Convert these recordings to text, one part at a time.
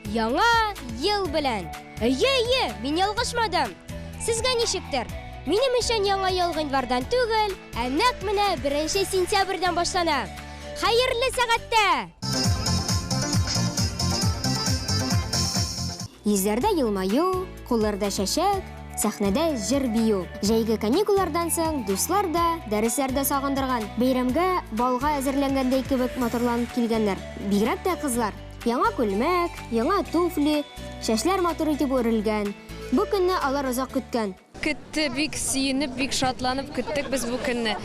Яңа ел белән! Әйе, әйе, мин ялгышмадым. Сезгә ничектер? Минем өчен яңа ел гыйнвардан түгел, ә нәкъ менә беренче сентябрьдән башлана. Хәерле сәгатьтә! Йөзләрдә елмаю, кулларда чәчәк, сәхнәдә җыр-бию. Җәйге каникуллардан соң дуслар да, дәресләр дә сагындырган. Бәйрәмгә балга әзерләнгәндәй кебек матурланып килгәннәр. Бигрәк тә кызлар. Яңа күлмәк, яңа туфли, чәчләр матур итеп үрелгән. Бу көнне алар озак көткән. Көтте, бик сөенеп, бик шатланып көттек без бу көнне.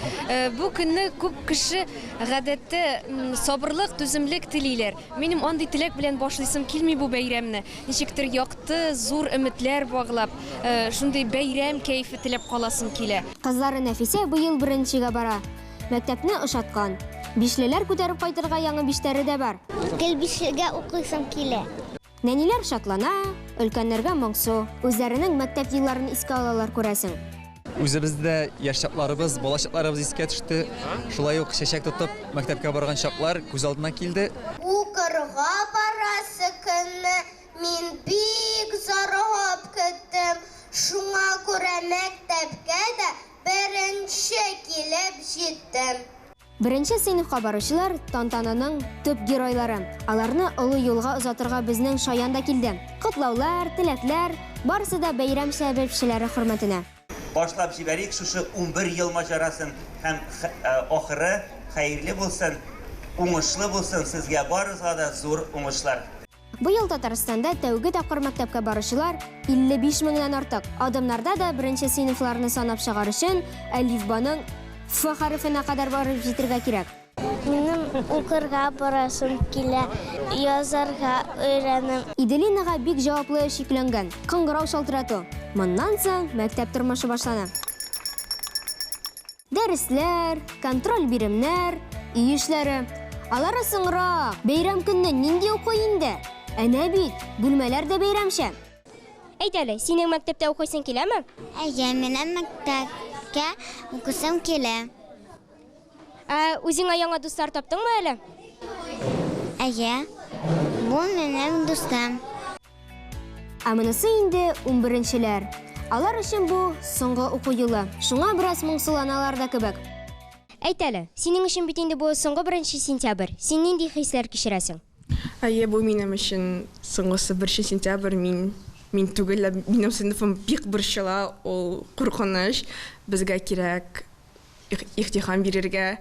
Бу көнне күп кеше гадәттә сабырлык, түземлек телиләр. Минем андый теләк белән башлыйсым килми бу бәйрәмне. Ничектер якты, зур өметләр баглап, шундый бәйрәм кәефе теләп каласым килә. Кызлары Нәфисә быел беренчегә бара. Мәктәпне ошаткан. Бишлеләр күтәреп кайтырга яңа биштәре дә бар. Гел бишлегә укыйсым килә. Нәниләр шатлана, өлкәннәргә моңсу. Үзләренең мәктәп елларын искә алалар, күрәсең. Үзебездә яшь чакларыбыз, бала чакларыбыз искә төште. Шулай ук чәчәк тотып мәктәпкә барган чаклар күз алдына килде. Укырга барасы көнне мин бик зарыгып көттем. Шуңа күрә мәктәпкә дә беренче килеп җиттем. Беренче сыйныфка баручылар, тантананың төп геройлары. Аларны олы юлга озатырга безнең Шаян да килде. Котлаулар, теләкләр, барысы да бәйрәм сәбәпчеләре хөрмәтенә. Башлап җибәрик шушы 11 ел маҗарасын һәм ахыры хәерле булсын, уңышлы булсын, сезгә барыгызга да зур уңышлар. Быел Татарстанда тәүге тапкыр мәктәпкә баручылар 55 меңнән артык. Адымнарда да беренче сыйныфларны санап чыгар өчен әлифбаның Ф хәрефенә кадәр барып җитергә кирәк. Минем укырга барасым килә, язарга өйрәнәм. Иделинага бик җаваплы эш йөкләнгән, кыңгырау шалтырату. Моннан соң мәктәп тормышы башлана. Дәресләр, контроль биремнәр, өй эшләре. Алары соңрак. Бәйрәм көнне нинди уку инде? Әнә бит, бүлмәләр дә бәйрәмчә. Әйт әле, синең мәктәптә укыйсың киләме? Әйе, минем мәктәпкә укысым килә. Ә үзеңә яңа дуслар таптыңмы әле? Әйе, бу минем дустым. Ә монысы инде унберенчеләр. Алар өчен бу, соңгы уку елы. Шуңа бераз моңсуланалар да кебек. Әйт әле, синең өчен бит инде бу соңгы беренче сентябрь. Син нинди хисләр кичерәсең? Әйе, бу минем өчен соңгысы беренче сентябрь. Мин, мин түгел, ә минем сыйныфым бик борчыла, ул куркыныч. Безгә кирәк Ихтихан бирергә.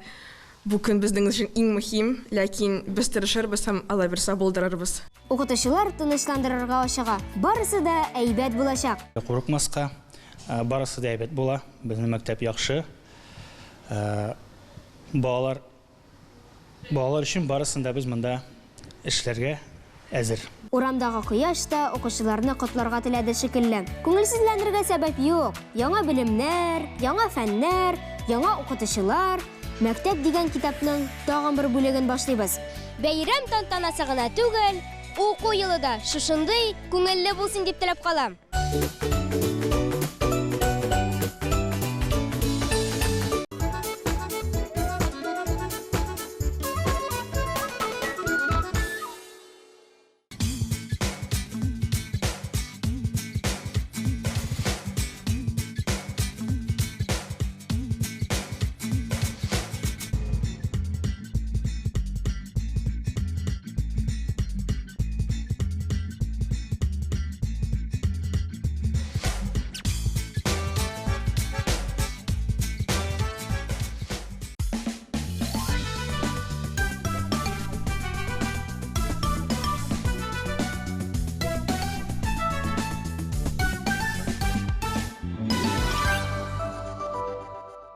Бу көн безнең өчен иң мөһим, ләкин без тырышырбыз һәм, Аллабирса, булдырырбыз. Укытучылар тынычландырырга ашыга, барысы да әйбәт булачак. Курыкмаска, барысы да әйбәт була, безнең мәктәп яхшы. Балалар Балалар өчен барысын да без монда эшләргә әзер. Урамдагы кояш та укучыларны котларга теләде шикелле. Күңелсезләнергә сәбәп юк. Яңа белемнәр, яңа фәннәр, яңа укытучылар, мәктәп дигән китапның тагын бер бүлеген башлыйбыз. Бәйрәм тантанасы гына түгел, уку елы да шушындый күңелле булсын дип теләп калам.